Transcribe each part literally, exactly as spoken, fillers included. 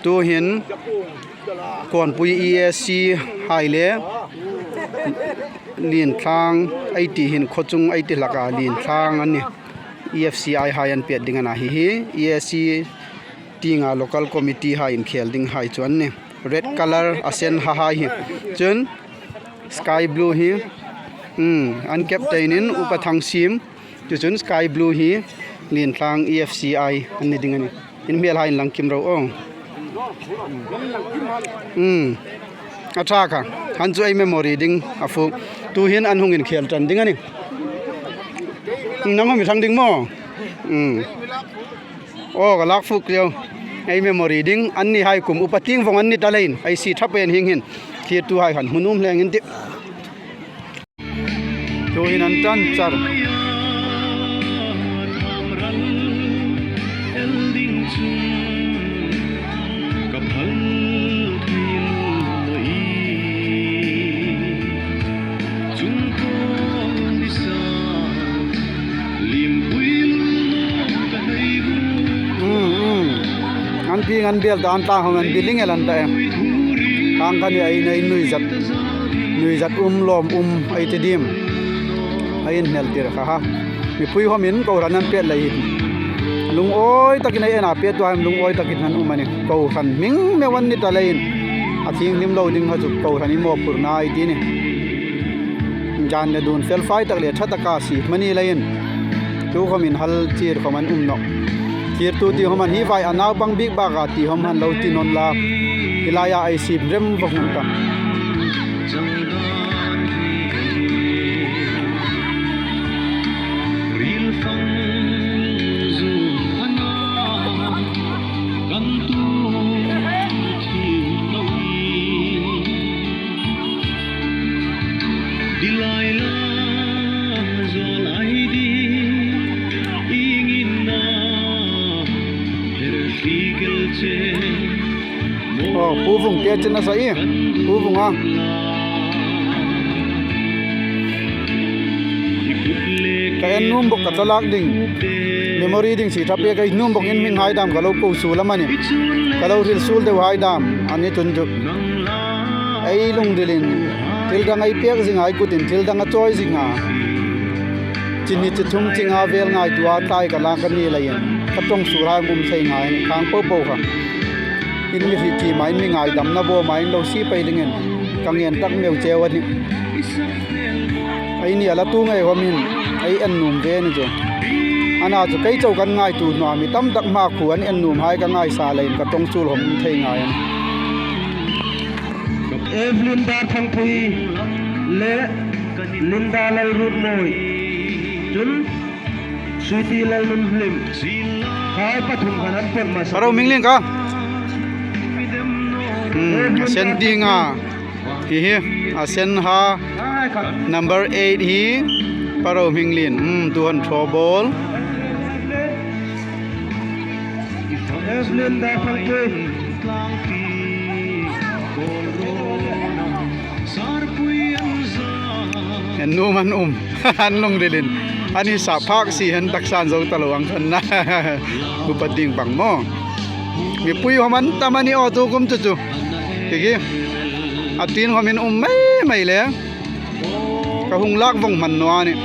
Tuhin Kawnpui E A C hai le Lintlang ei ti hin khaw chung ei ti hlak a, Lintlang an nih. E F C I hai an pet ding a na hi hi. E A C tienga local committee hai inkhel ding hai chu an nih. Red color a sen ha hai hi. Chun sky blue hi, hmm, an captain in Upa Thangsim. Chu chun sky blue hi Lintlang E F C I an ni ding a nih. In hmel hai inlang kim ro aw. Hmm. A ṭha kha. Han chu ei memory ding a fuk. Tuhin an hung inkhel ṭan ding a nih. Nang hung mi thang ding maw? Hmm. Aw, ka lak fuk rio. Ei memory ding, anni hai kum upa tieng vong an ni ta leiin, ei sie ṭha pen hieng hin. Thlirtu hai khan hmu nuom hle ngei in tih. Tuhin an ṭan char. Hmm, hmm. An pieng an bel ta, an tlang hawm an bi ling el an ta em. Khang kha ni ei nei nuizat, nuizat um, lawm um, ei ti dim. Ei inhnel tir kha ha. Mipui hawmin kohran an pet lei hi. Lungawi takin ei en a, pettu hai lungawi takin an um a nih. Kohran hming meu an ni ta leiin. A thienghlim lo ding kha chu kohran ei mawphurna ei ti nih. Jan le dun fel fai tak le ṭha taka sie hmani leiin. Tu khawmin hal chir khawm an um nawh. Thlirtu ti khawm an hi vai a naupang bik bak a ti khawm han lo ti nawn la. Hi laia ei sie rem vawng an ta. Aw, Pu Vung te chin a sa i. Pu Vung a. Ka en nuom bawk, ka tlalak ding. Memory ding sie ṭha pek ei nuom bawk, in hminghai dam ka lo ko suol am a nih. Ka lo hril suol deu hai dam. A ni tun chu. Ei lungrilin. Thil dang ei pek zing a, ei kutin thil dang a chawi zing a. Chi hni chi thum chi nga vel ngaituo a tlai ka lak a ni leiin. Ka ṭawng suol hai um thei ngai a nih. Khang po po kha. In mi hriet chie ma, in mi ngaidamna bo ma, in lo sie pei dingin ka ngen tak meu cheu a nih. Eini a la tu ngei khawmin ei en nuom ve ni chu. Ana chu kei chau kan ngaituo naw a, mi tam tak hma khu an en nuom hai ka ngaisa leiin ka ṭawng suol khawm um thei ngai a nih. Evelyn Darthangpui le Linda Lalrutmawi. Chun Sweety Lalnunhlim. Kha pathum khan an pawt hmasa. Ka ro hming lien ka. Hmm, a sen ding a. Hi hi, a sen ha. Number eight hi. Ka ro hming lien. Hmm, tu han thaw bawl. Evelyn Darthangpui. En nuom an um, an lungrilin. An hi sa phak si hen taksan zo ta lo ang khan na. Upa ding bang maw. Mipui khawm an tam a ni aw tu kum chu chu. Hi hi. A tin khawmin um mei mei le. Ka hung lak vawng hman naw a nih.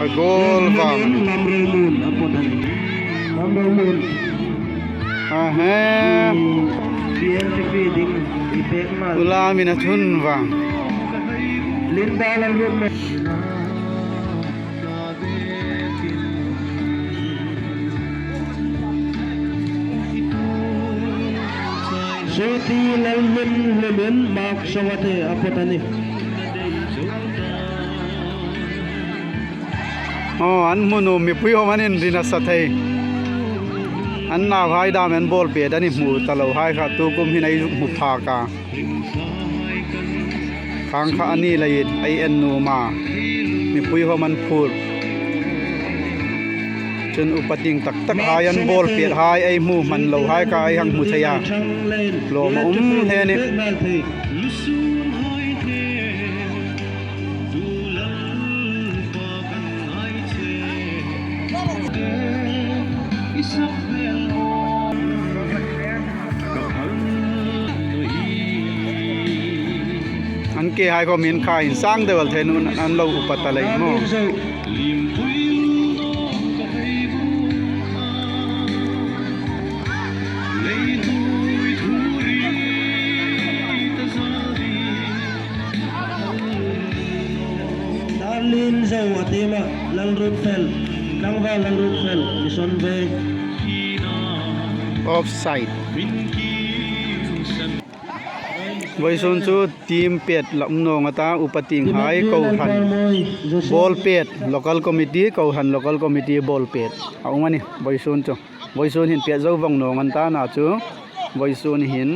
A goal vang. Lamrelmun a pawt a nih. Lamrelmun. Aha. P N P P ding i pek ma. Ula mina thun vang. Linda Lalrutmawi. Sweety Lalnunhlimin Mark Sawate a pawt a nih. Aw, an hmu nuom mipui khawm an inri nasa thei. An nauhai dam an bawl pet a ni hmu ta lo hai kha tu kum hin ei hmu phak a. Khang kha a ni leiin ei en nuom a. Mipui khawm an phur. Chun upa tieng tak tak hai an bawl pet hai ei hmu hman lo hai kha ei hang hmu thei a. Lawm a um hle a nih. Ke hai khawm hin kha insang deu el thei nuin an lo upa ta lei maw. Darlin zo a tima, Lalrutfel, tlangval Lalrutfel, Mission Veng. Offside. Vawisun chu team pet la um naw nga ta, upa tieng hai kohran ball pet, local committee, kohran local committee ball pet a um a nih, vawisun chu. Vawisun hin pet zo vong naw ngan ta na chu, vawisun hin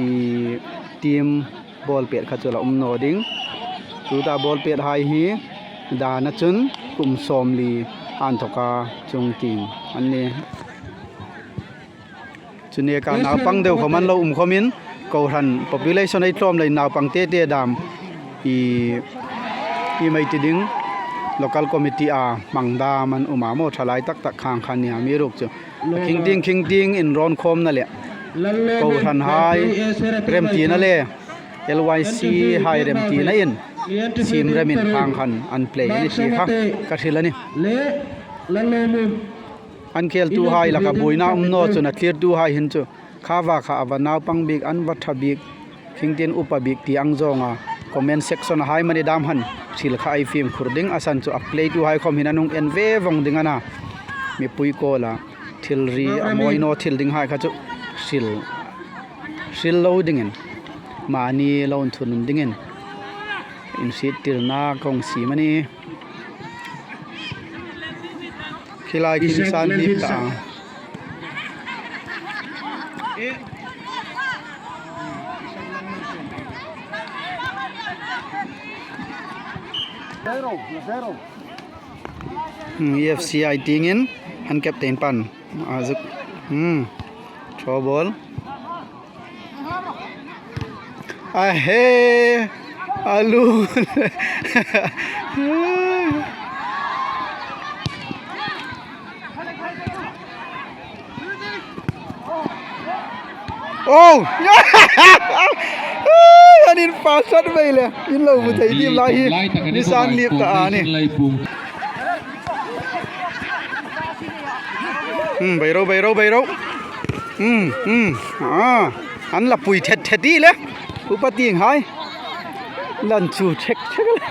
i team ball pet kha chu la um naw ding. Tuta ball pet hai hi dana chun kum sawmli an thawka chung tieng an nih. Chu neka naupang deu khawm an lo um khawmin, kohran population ei tlawm leiin naupang te te dam i, i mei ti ding, local committee a hmang dam an um a maw, thalai tak tak khang khan nia mi ruk chu. Khingting, khingting inrawn khawmna le kohran hai remtina le L Y C hai remtina in, siem remin khang khan an play a ni ti kha ka hril a nih. An kheltu hai laka buoina um naw chun a thlirtu hai hin chu kha va kha a va naupang bik, an va ṭha bik, khingtin upa bik ti ang zawnga comment section-a hai mani dam han hril kha ei fimkhur ding, a san chu a play-tu hai khawm hin an hung en ve vong ding a na. Mipui kawla thil ri a mawi naw thil ding hai kha chu hril, hril lo dingin, mani lo inthun dingin inhriettirna ka hung siem a nih. Khilai khi san hlip ta. Hmm, E F C ai tiengin an captain pan a zuk. Hmm. Throw ball. A he, a lu. Oh! An infa sat vei le. In lo hmu thei dim lai hi. Ni san lip ta a nih. Hmm, bei ro, bei ro, bei ro. Hmm, hmm. Ah, an la pui thet thet i le. Upa tieng hai. Lan chu thek thek le.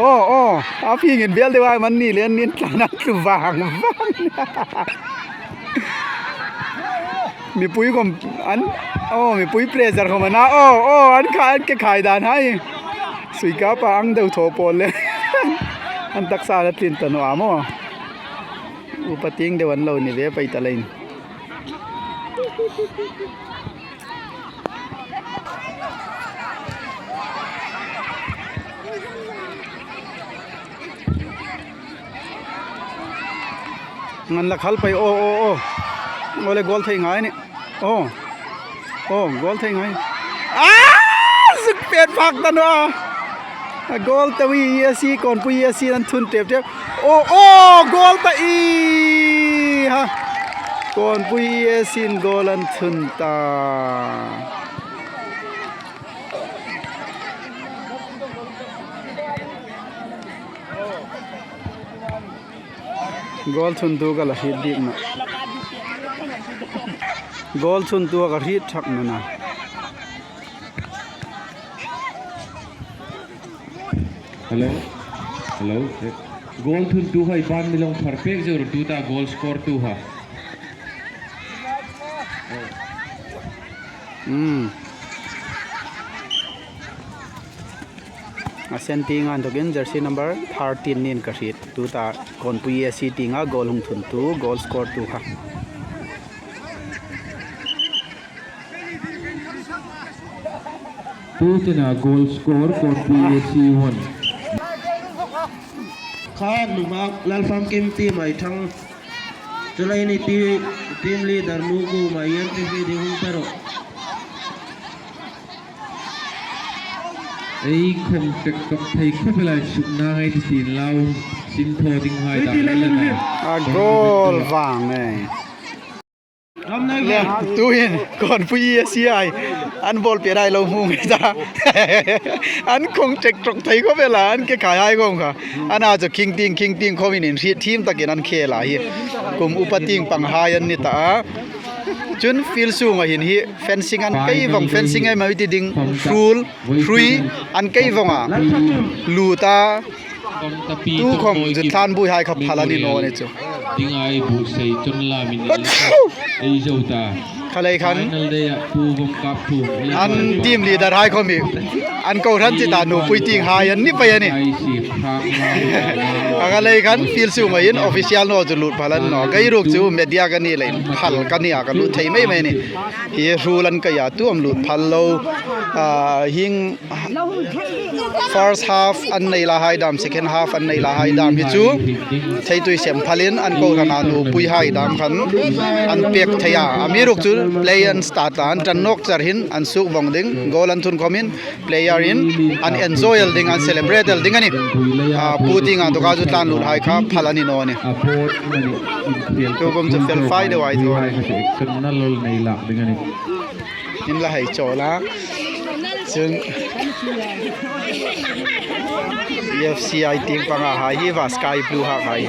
Oh, oh. A phingin bial deu ai man ni le, an nin tlan an tlu vang vang. Mipui khawm an, oh, mipui pressure khawm a na, oh, oh, an kha, an ke khai dan hai. Sui ka pa ang deu thaw pawl le. An taksa la tlin ta naw a maw. Upa tieng deu an lo ni ve pei ta leiin. Ngan la khal pei, oh, oh, oh. Ole goal thei ngai ni. Oh. Oh, goal thei ngai. Ah! Zuk pet phak ta naw. A goal ta wi, E S C, Kawnpui E S C an thun tep tep. Oh, oh, goal ta i. Ha. Kawnpui E S C in goal an thun ta. Goal thuntu ka la hriet dik nawh. Goal thuntu ka hriet thak nawh na. Hello. Hello. Eh, goal thuntu hai ban mi long pharpek zo ru tuta goal score tu ha. Hmm. A sen tienga inthokin jersey number thirteen niin ka hriet. Tuta Kawnpui E S C tienga goal hung thuntu, goal score tu kha. Tuta goal score Kawnpui E S C one. Kha nunghak Lalfamkim team ai thang. Chulai ni ti, team leader nu kuoma entry fee ding hung pe ro. Ei khawm pek tok thei khawp el a, sukna ngai ti tin lau, sin thaw ding hai dan le na. A goal vang e. Le, tuhin, Kawnpui E S C hai. An ball pet hai lo hmu ngai ta. An kawng ṭek ṭawk thei khawp el a, an ke khai hai khawm kha. Ana chu khing ting, khing ting khawmin inhrietthiem takin an khel a hi. Kum upa tieng pang hai an ni ta a. Chun field sunga hin hi fencing an kei vawng, fencing ei maw ti ding, hrul, hrui, an kei vawng a. Lu ta, tu khawm chu thlan buoi hai kha phal a ni naw ni chu. Dingai bu sei tun la min ei zo ta. Kha lei khan. Final day a pu vawng kap thu. An team leader hai khawm hi. An kohran chi ta nupui tieng hai an ni pei a nih. A kha lei khan field sunga hin official naw chu lut phal a ni naw. Kei ruok chu media ka ni leiin phal ka ni a, ka lut thei mei mei a nih. Hi hrul an kei a, tu am lut phal lo. A, hieng first half an nei la hai dam, second half an nei la hai dam hi chu theitui sem phalin an kohran a nupui hai dam khan an pek thei a. Amiruokchu play an start a, an ṭan nawk char hin an suk vawng ding, goal an thun khawmin player-in an enjoy el ding, an celebrate el ding a nih. A, pu tieng a inthawka chu thlan lut hai kha phal a ni naw ni. Tu kum chu fel fai deu a ni. In la hei chawl a. Chun E F C hai tieng panga hai hi va sky blue ha hai.